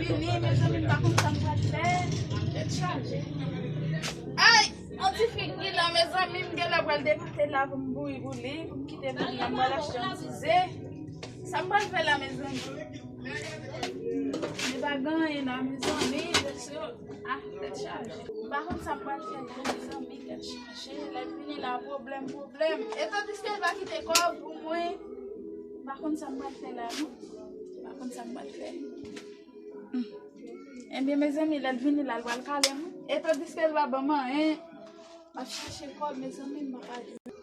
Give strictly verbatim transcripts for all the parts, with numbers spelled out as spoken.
Vini, mezanmi, m pa konn sa m pral fè. Tèt chaje. Ay, yon ti fi ki la, mezanmi, m genlè pral depase la pou m bouri pou li, pou m kite moun nan, m pral achte yon ti ze. Sa m pral fè la, mezanmi? Li pa gen anyen la, mezanmi, mesye. Ah, tèt chaje. M pa konn sa m pral fè la, mezanmi, tèt chaje. Lè l vini la, pwoblèm, pwoblèm. E tandiske l pa kite kòb pou mwen. M pa konn sa m pral fè la, non. M pa konn sa m pral fè. Hmm. Ebyen, mezanmi, lè l vini la, l pral kale m. E tandiske l pa ban m anyen, m ap chache kòb, mezanmi, m pa ka jwenn.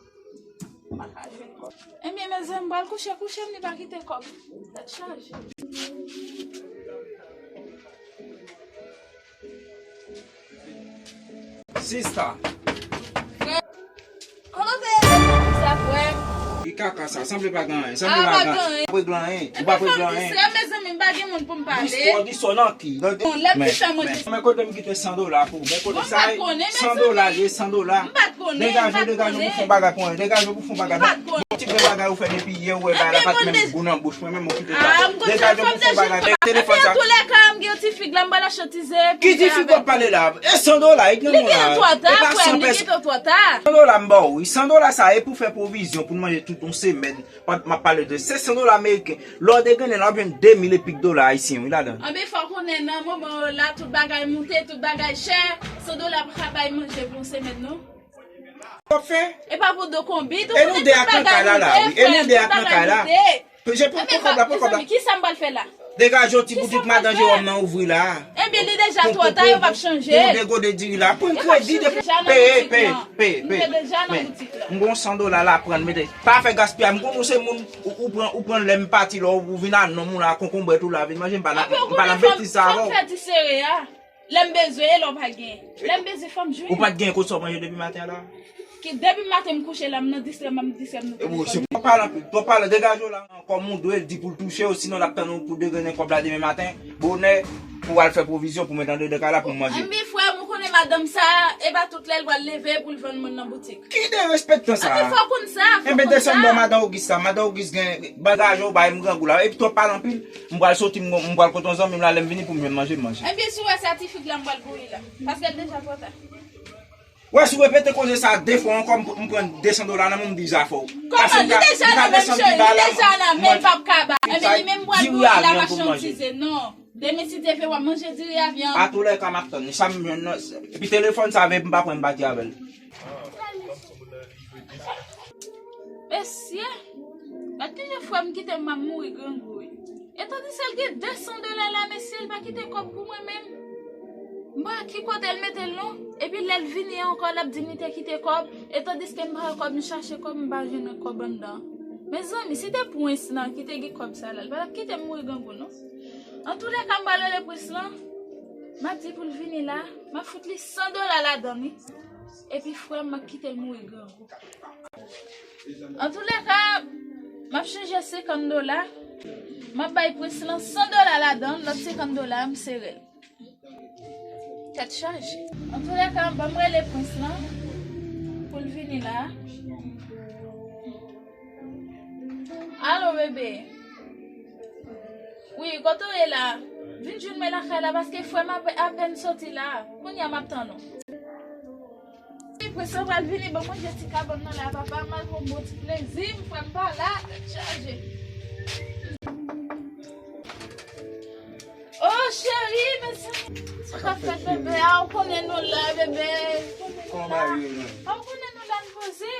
M pa ka jwenn kòb. Ebyen, mezanmi, m pral kouche, kouche m, li pa kite kòb. Tèt chaje. Sista. Frè. Kote w te ye depi sa, frè m? Ki kaka sa? Sanble pa gen anyen. Sanble pa gen anyen. Ou pa regle anyen. Ou pa regle anyen. Mezanmi, m pa gen moun pou m pale. Dis, dis nan ki? Bon, lè m te fè manje. Men kote m kite san dola pou ou? Men kote sa ye? San dola, ye san dola. M pa t konnen, m pa t konnen. Degaje w, degaje w pou fè yon bagay pou mwen. Degaje w pou fè yon bagay. Bon, ti grenn bagay ou fè depi yè, ou wè bagay la pa t menm gou nan bouch mwen, menm ou kite sa. Degaje w pou fè yon bagay. Telefòn sa. Antoulèka, m gen yon ti fig la, m pral achte yon ti ze. Ki ti fig w ap pale la? E san dola, e grenn moun la. Li gen twa ta, frè m, li gen twa ta. San dola m ba w, wi. San dola sa, e pou fè pwovizyon, pou n manje tout yon semèn. M ap pale de senk san dola ameriken. Lè w degrennen la, w ap jwenn de mil e pik dola ayisyen, wi, ladan. Anben, fò w konnen, nan moman yo la, tout bagay moute, tout bagay chè. San dola pa ka bay manje pou yon semèn, non. W ap fè? E pa pou do konbit, ou konnen tout bagay moute, frè m, tout bagay moute. E nou de a kanka la, la, wi. E nou de a kanka la. Pran kòb la, pran kòb la. Mezanmi, kisa m pral fè la? Degaje w ti boutik madan Jewòm nan ouvri la. Ebyen, li deja twò ta, yo p ap chanje. Pou, pou, pou, pou yon degode diri la. Pran kredi depi. Peye, peye, peye, peye. M gen yon san dola la, pran, mete. Pa fè gaspiyay. M konn ou se moun, ou, ou pran, ou pran lè m pati la, ou vin a nonm ou la, konkonbrèt ou la, vin manje. M pa nan, m pa nan betiz sa avè w. Fè ti sere a. Lè m bezwen, e lè w pa gen. Lè m bezwen, fò m jwenn. Ou pa t gen kote sa w manje depi maten an la? Ki depi maten m kouche la, m nan distrè, m ap distrè m nan telefòn. Twò pale anpil, twò pale, degaje w la. Kòm ou dwe di pou l touche w, sinon l ap tann ou pou degrennen kòb la demen maten, bonè, pou w al fè pwovizyon pou mete anndan kay la pou manje. Anben, frè m, ou konnen madanm sa, e pa tout lè l pral leve pou l vann moun nan boutik. Ki derespektan sa? Anben, fò w konn sa, fò w konn sa. Ebyen, desann bò madan Ogis sa, madan Ogis gen bagay ou bay m grangou la. Epi twò pale anpil, m pral soti, m, m pral kote yon zanmi m la, lè m vini pou m jwenn manje, m manje. Ebyen, si w wè sa, ti fig la, m pral bouri la. Paske l deja twò ta. Wè, si w repete koze sa de fwa ankò, m, m pran de san dola nan men w, m di zafè w. Kòman? Li deja nan men m, cheri, li deja nan men m, p ap kaba. Ebyen, li menm pral bouri la, m ap chantize, non. Demen, si Dye vle, w ap manje diri a vyann. Antoulèka, m ap tann li. Sa m jwenn nan, epi telefòn sa, vle m pa pran, m pati avè l. Mesye, gad kijan frè m kite m ap mouri grangou, wi. E tandiske l gen de san dola la, mesye, l pa kite kòb pou mwen menm. M pa ki kote l mete l non. Epi lè l vini ankò, l ap di m li te kite kòb. E tandiske m pa gen kòb, m chache kòb, m pa jwenn kòb anndan. Mezanmi, si te prens lan ki te gen kòb sa la, l pa t ap kite m mouri grangou non. Antoulèka, m pral rele prens lan. M ap di pou l vini la. M ap fout li san dola ladan l, wi. Epi frè m, m ap kite l mouri grangou. Antoulèka, m ap chanje senkant dola. M ap bay prens lan san dola ladan l, lòt senkant dola a, m sere l. Tèt chaje. Antoulèka, ban m rele prens lan pou l vini la. Alo, bebe. Wi, kote w ye la? Vin jwenn mwen lakay la, paske frè m apè-, apèn soti la. Kounye a m ap tann ou. Wi, prens lan pral vini, ban m ranje ti kabann nan la, papa, m al pran bon ti plezi m, frè m pa la, tèt chaje. Oh, cheri, mezanmi. Sa k ap fèt, bebe? A, ou konnen nou la, bebe. Kòman bagay yo ye menm? A, ou konnen nou la, n poze.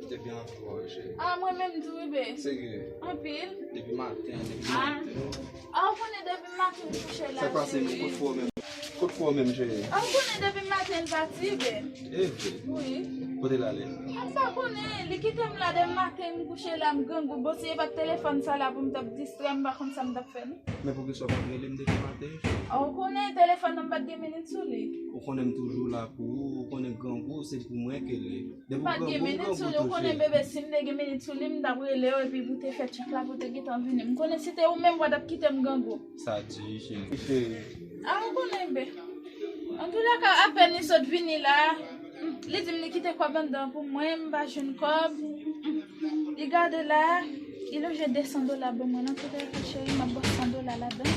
Depi anfò, cheri. A, mwen menm tou, bebe. Serye? Anpil. Depi maten, depi maten. A, ou konnen depi maten m kouche la, cheri. Sa k pase menm? Kot frè w menm? Kot frè w menm, cheri? A, ou konnen depi maten l pati, bebe. E vre? Wi. Kote l ale? A, m pa konnen. Li kite m la depi maten, m kouche la, m grangou. Bon, si e pa t telefòn sa la pou m t ap distrè, m pa konn sa m t ap fè, non. Men poukisa w pa t rele m depi maten? A, ou konnen telefòn nan m pa t gen minit sou li. Ou konnen m toujou la pou ou, ou konnen grangou se pou mwen ke l ye. Depi w grangou, w grangou tou, cheri. M pa t gen minit sou li, ou konnen bebe, si m te gen minit sou li, m t ap rele w epi pou te fè tchèk la, pou te gentan vini. M konnen si te ou menm, w pa t ap kite m grangou. Sa di, cheri. Cheri. A, ou konnen, bebe. Antoulèka, apèn li sot vini la, li di m li kite kòb anndan pou mwen, m pa jwenn kòb. Li gade la, li lonje de san dola ban mwen. Antoulèka, cheri, m ap ba w san dola ladan.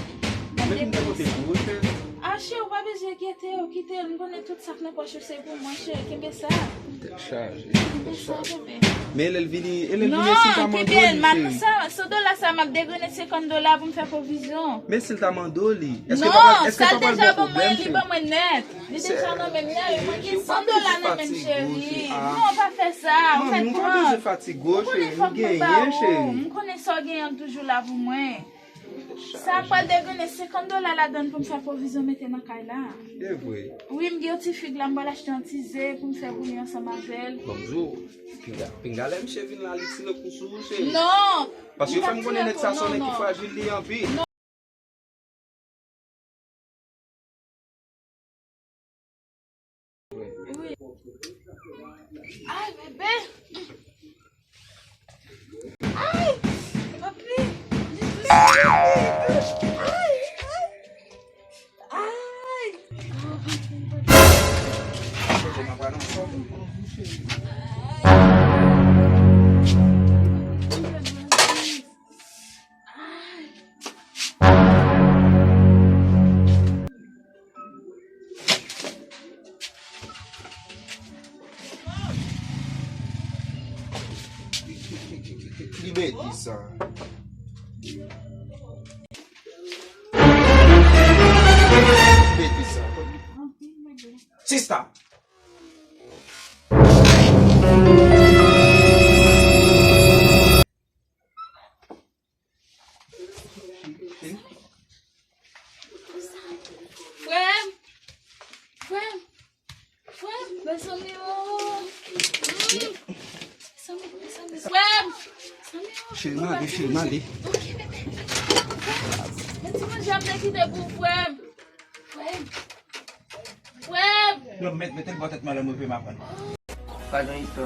Vin de kote pou ou, cheri. Ah, cheri, ou pa bezwen enkyete w, kite l. M konnen tout sa k nan pòch ou se pou mwen, cheri. Kenbe sa. Tèt chaje. Kenbe sa, bebe. Men lè l vini, e lè l vini, si l ta mande w li, cheri. Non, kenbe l, m ap sa, san dola sa, m ap degrennen senkant dola pou m fè pwovizyon. Men si l ta mande w li, èske pa pral, èske pa pral ba w pwoblèm, cheri? Non, sa l deja ban mwen, li ban mwen nèt. Li deja nan men m la, e mwen gen san dola nan men m, cheri. Non, pa fè sa, ou fè prank. Ou konnen fòk mwen ba ou. M konnen sa w genyen toujou la pou mwen. Sa pral degrennen senkant dola ladann pou m fè pwovizyon mete nan kay la. E vre. Wi, m gen yon ti fig la, m pral achte yon ti ze pou m fè bouyi ansanm avè l. Ban m di w, pinga, pinga lè misye vin la, li tire kou sou ou, cheri. Non! Paske fè m konnen nèg sa se yon nèg ki frajil, li anpil. Non. Wi. Ay, bebe! Ay! Papi! Ay! Ay! Ay! Ki betiz sa? Betiz sa. Sista. Frè m! Frè m! Frè m! Mezanmi o! Mezanmi, mezanmi. Frè m! Mezanmi o! Cheri m ale, cheri m ale. Ok, bebe. Frè m! Men ti manje a m te kite pou frè m. Frè m! Frè m! Yo, met, mete l bò tèt mwen lè m rive m aprann. Pa gen istwa.